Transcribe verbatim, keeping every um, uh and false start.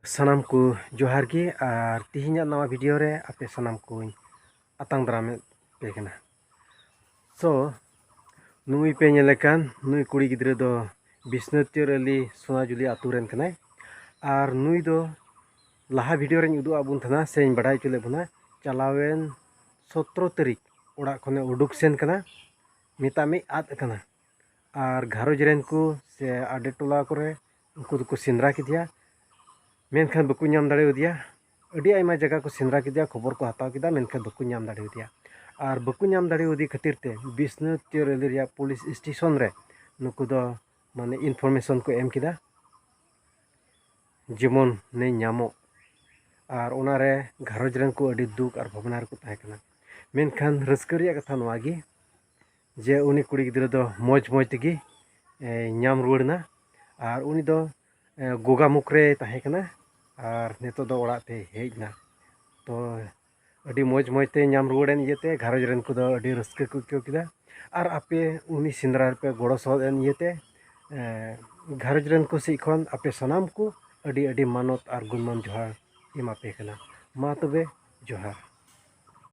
ᱥᱟᱱᱟᱢ ᱠᱚ ᱡᱚᱦᱟᱨ ᱜᱮ, ᱟᱨ ᱛᱮᱦᱮᱧᱟᱜ ᱱᱟᱣᱟ ᱵᱷᱤᱰᱤᱭᱳ ᱨᱮ ᱟᱯᱮ ᱥᱟᱱᱟᱢ ᱠᱚᱧ ᱟᱛᱟᱝ ᱫᱟᱨᱟᱢᱮᱫ ᱯᱮ ᱠᱟᱱᱟ᱾ ᱥᱳ, ᱱᱩᱭ ᱯᱮ ᱧᱮᱞᱮ ᱠᱟᱱ, ᱱᱩᱭ ᱠᱩᱲᱤ ᱜᱤᱫᱽᱨᱟᱹ ᱫᱚ ᱵᱤᱥᱱᱟᱹᱛ ᱪᱟᱹᱨ ᱟᱹᱞᱤ ᱥᱳᱱᱟᱡᱩᱞᱤ ᱟᱹᱛᱩ ᱨᱮᱱ ᱠᱟᱱᱟᱭ᱾ ᱟᱨ ᱱᱩᱭ ᱫᱚ ᱞᱟᱦᱟ ᱵᱷᱤᱰᱤᱭᱳ ᱨᱮᱧ ᱩᱫᱩᱜ ᱟᱫ ᱵᱚᱱ ᱛᱟᱦᱮᱱᱟ, ᱥᱮᱧ ᱵᱟᱰᱟᱭ ᱦᱚᱪᱚ ᱞᱮᱫ ᱵᱚᱱᱟ, ᱪᱟᱞᱟᱣᱮᱱ ᱥᱚᱛᱨᱚ ᱛᱟᱹᱨᱤᱠᱷ ᱚᱲᱟᱜ ᱠᱷᱚᱱᱮ ᱩᱰᱩᱠ ᱥᱮᱱ ᱠᱟᱱᱟ, ᱢᱮᱛᱟᱜ ᱢᱮ ᱟᱫ ᱟᱠᱟᱱᱟ᱾ ᱟᱨ ᱜᱷᱟᱨᱚᱸᱡᱽ ᱨᱮᱱ ᱠᱚ ᱥᱮ ᱟᱰᱮ ᱴᱚᱞᱟ ᱠᱚᱨᱮ ᱩᱱᱠᱩ ᱫᱚᱠᱚ ᱥᱮᱸᱫᱽᱨᱟ ᱠᱮᱫᱮᱭᱟ, ᱢᱮᱱᱠᱷᱟᱱ ᱵᱟᱠᱚ ᱧᱟᱢ ᱫᱟᱲᱮᱭᱟᱫᱮᱭᱟ᱾ ᱟᱹᱰᱤ ᱟᱭᱢᱟ ᱡᱟᱭᱜᱟ ᱠᱚ ᱥᱮᱸᱫᱽᱨᱟ ᱠᱮᱫᱮᱭᱟ, ᱠᱷᱚᱵᱚᱨ ᱠᱚ ᱦᱟᱛᱟᱣ ᱠᱮᱫᱟ, ᱢᱮᱱᱠᱷᱟᱱ ᱵᱟᱠᱚ ᱧᱟᱢ ᱫᱟᱲᱮᱭᱟᱫᱮᱭᱟ᱾ ᱟᱨ ᱵᱟᱠᱚ ᱧᱟᱢ ᱫᱟᱲᱮᱭᱟᱫᱮ ᱠᱷᱟᱹᱛᱤᱨ ᱛᱮ ᱵᱤᱥᱱᱟᱹᱛ ᱪᱟᱹᱨ ᱟᱹᱞᱤ ᱨᱮᱭᱟᱜ ᱯᱩᱞᱤᱥ ᱥᱴᱮᱥᱚᱱ ᱨᱮ ᱱᱩᱠᱩ ᱫᱚ ᱢᱟᱱᱮ ᱤᱱᱯᱷᱚᱨᱢᱮᱥᱚᱱ ᱠᱚ ᱮᱢ ᱠᱮᱫᱟ, ᱡᱮᱢᱚᱱ ᱱᱩᱭ ᱧᱟᱢᱚᱜ᱾ ᱟᱨ ᱚᱱᱟᱨᱮ ᱜᱷᱟᱨᱚᱸᱡᱽ ᱨᱮᱱ ᱠᱚ ᱟᱹᱰᱤ ᱫᱩᱠ ᱟᱨ ᱵᱷᱟᱵᱽᱱᱟ ᱨᱮᱠᱚ ᱛᱟᱦᱮᱸ ᱠᱟᱱᱟ᱾ ᱢᱮᱱᱠᱷᱟᱱ ᱨᱟᱹᱥᱠᱟᱹ ᱨᱮᱭᱟᱜ ᱠᱟᱛᱷᱟ ᱱᱚᱣᱟ ᱜᱮ, ᱡᱮ ᱩᱱᱤ ᱠᱩᱲᱤ ᱜᱤᱫᱽᱨᱟᱹ ᱫᱚ ᱢᱚᱡᱽ ᱢᱚᱡᱽ ᱛᱮᱜᱮ, ᱮ, ᱧᱟᱢ ᱨᱩᱣᱟᱹᱲ ᱮᱱᱟ᱾ ᱟᱨ ᱩᱱᱤ ᱫᱚ, ᱮ, ᱜᱳᱜᱟᱢᱩᱠᱷ ᱨᱮᱭ ᱛᱟᱦᱮᱸ ᱠᱟᱱᱟ ᱟᱨ ᱱᱤᱛᱚᱜ ᱫᱚ ᱚᱲᱟᱜ ᱛᱮᱭ ᱦᱮᱡ ᱮᱱᱟ᱾ ᱛᱚ, ᱟᱹᱰᱤ ᱢᱚᱡᱽ ᱢᱚᱡᱽ ᱛᱮ ᱧᱟᱢ ᱨᱩᱣᱟᱹᱲ ᱮᱱ ᱤᱭᱟᱹᱛᱮ ᱜᱷᱟᱨᱚᱸᱡᱽ ᱨᱮᱱ ᱠᱚᱫᱚ ᱟᱹᱰᱤ ᱨᱟᱹᱥᱠᱟᱹ ᱠᱚ ᱟᱹᱭᱠᱟᱹᱣ ᱠᱮᱫᱟ᱾ ᱟᱨ ᱟᱯᱮ ᱩᱱᱤ ᱥᱮᱸᱫᱽᱨᱟ ᱨᱮᱯᱮ ᱜᱚᱲᱚ ᱥᱚᱦᱚᱫ ᱮᱱ ᱤᱭᱟᱹᱛᱮ, ᱮ, ᱜᱷᱟᱨᱚᱸᱡᱽ ᱨᱮᱱ ᱠᱚ ᱥᱮᱫ ᱠᱷᱚᱱ ᱟᱯᱮ ᱥᱟᱱᱟᱢ ᱠᱚ ᱟᱹᱰᱤ ᱟᱹᱰᱤ ᱢᱟᱱᱚᱛ ᱟᱨ ᱜᱩᱱᱢᱟᱱ ᱡᱚᱦᱟᱨ ᱮᱢᱟ ᱯᱮ ᱠᱟᱱᱟ᱾ ᱢᱟ ᱛᱚᱵᱮ, ᱡᱚᱦᱟᱨ᱾